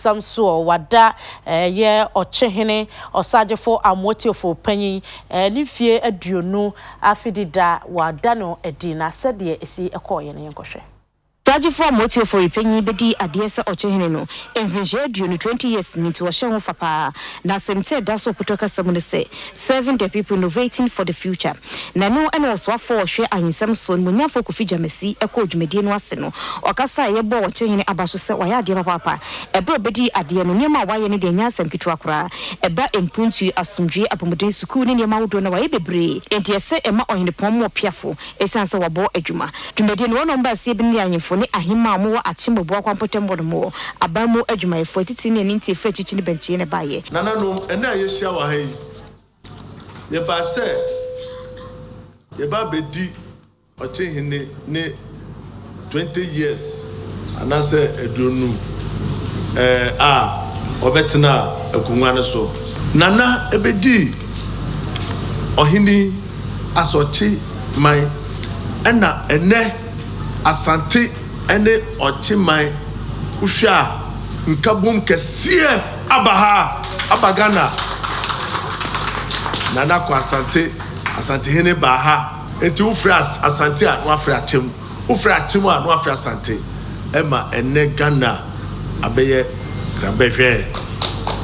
ahensɛm soɔ, wada ɛyɛ Ɔkyehene Ɔsagyefo Amoatiofo Panyin ne mfie 20 afedi da wada no adi na sɛdeɛ ɛsi kɔeɛ no yɛnkɔhwɛ. Sagyefo Amoatiofo Panyin bɛdii adeɛ sɛ Ɔkyehene no mfirinhyia 20, 20 years, ni nti ɔhyɛ ho fa paa. Na asɛmti a ɛda so ɔpotɔ kasa mu no sɛ "Serving the people, innovating for the future". Na ɛno ɛna ɔsoafoɔ a ɔhwɛ ahensɛm so Nimonyamfoɔ Kofi Dzamesi ɛkɔɔ dwumadie no ase no, ɔkasa a yɛbɔɔ Ɔkyehene aba so sɛ wayɛ adeɛ papaapa. Ɛberɛ a ɔbɛdii adeɛ no, nneɛma a wayɛ no deɛ, ɛnyɛ asɛm ketewa koraa. Ɛba mpuntuo, asomdwie, apɔmuden, sukuu ne nneɛma ahodoɔ na wayɛ bebree, enti ɛsɛ ɛma ɔhene pɔn mu ɔpiafo ɛsiane sɛ wabɔ adwuma. Dwumadie no, wɔn a wɔba bi ne ahemfo ne ahemma a wɔwɔ Akyem Abuakwa mpɔtam hɔ nom wɔ aban mu adwumayɛfoɔ atitiri ne ani ntie firi akyikyi ne bɛnkyie ne baeɛ. Nananom, ɛnɛ a yɛhyia wɔ ha yi, yɛbaa sɛ yɛba abɛdi Ɔkyehene ne 20 years anaasɛ 50 a ɔbɛtena akonnwa no so. Nana ɛbɛdi ɔhene asɔkye man, ɛna ɛnɛ Asante ɛne Ɔkye man, wohwɛ a nkabom kɛseɛ aba ha, aba Ghana. Nana kɔ Asante, Asantehene baa ha, nti wofrɛ Asante a, na wafrɛ Akyem, wofrɛ Akyem a, na wafrɛ Asante. Ɛma ɛnɛ Ghana abɛyɛ krabɛhwɛ.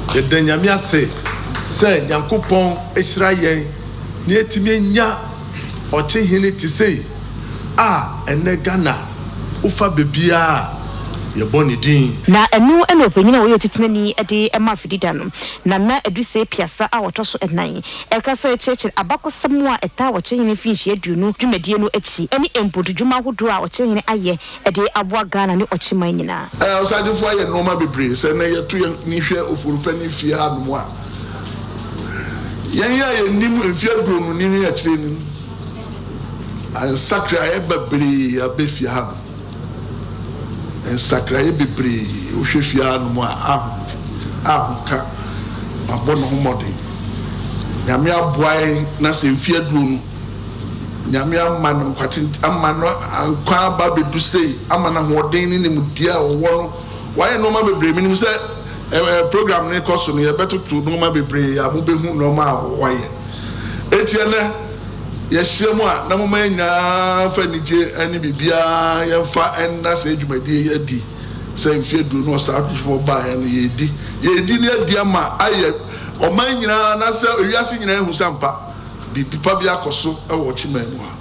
Yɛda Nyame ase sɛ Nyankopɔn ahyira yɛn na yɛtumi anya Ɔkyehene te sei a ɛnɛ Ghana wofa beebiaa yɛbɔ ne din. Na ɛno ɛna ɔpanyin a wɔyɛ otitenani de ma afidida no, Nana Adusei Piasa a wɔtɔ so ɛnan, ɛkasa kyerɛkyerɛ abakɔsɛm a ɛtaa Ɔkyehene mfinhyia 20 dwumadie no akyi ne mpontodwuma ahodoɔ a Ɔkyehene ayɛ de aboa Ghana ne Ɔkyeman nyinaa. Ɔsagyefo ayɛ nneɛma bebree. Sɛ nnɛ yɛto yɛn ni hwɛ Oforofani fie hanom a, yɛn a yɛnim mfe 20 ni ne akyire no, nsakraeɛ bebree aba fie hanom. Nsakraeɛ bebree, wohwɛ fie hanom a, ahomka, wabɔ ne ho mmɔden. Nyame aboa yɛn na sɛ mfe 20, Nyame ama no nkwate, ama no nkwa aba abɛdu sei, ama no ahoɔden ne nimdeɛ a ɔwɔ no. Wayɛ nneɛma bebree. Menim sɛ program no kɔ so no, yɛbɛtoto nneɛma bebree a mobɛhu nneɛma a wayɛ. Enti ɛnɛ yɛhyia mu a, na momma yɛn nyinaa mfa anigye ne biribiara yɛmfa nna sɛ dwumadie yi adi sɛ mfe 20 ɔsaadwofoɔ baeɛ no, yɛredi ne adi ama ayɛ ɔman nyinaa na sɛ ewiase nyinaa ehu sɛ ampa biribi pa bi akɔ so wɔ Ɔkyeman mu ha.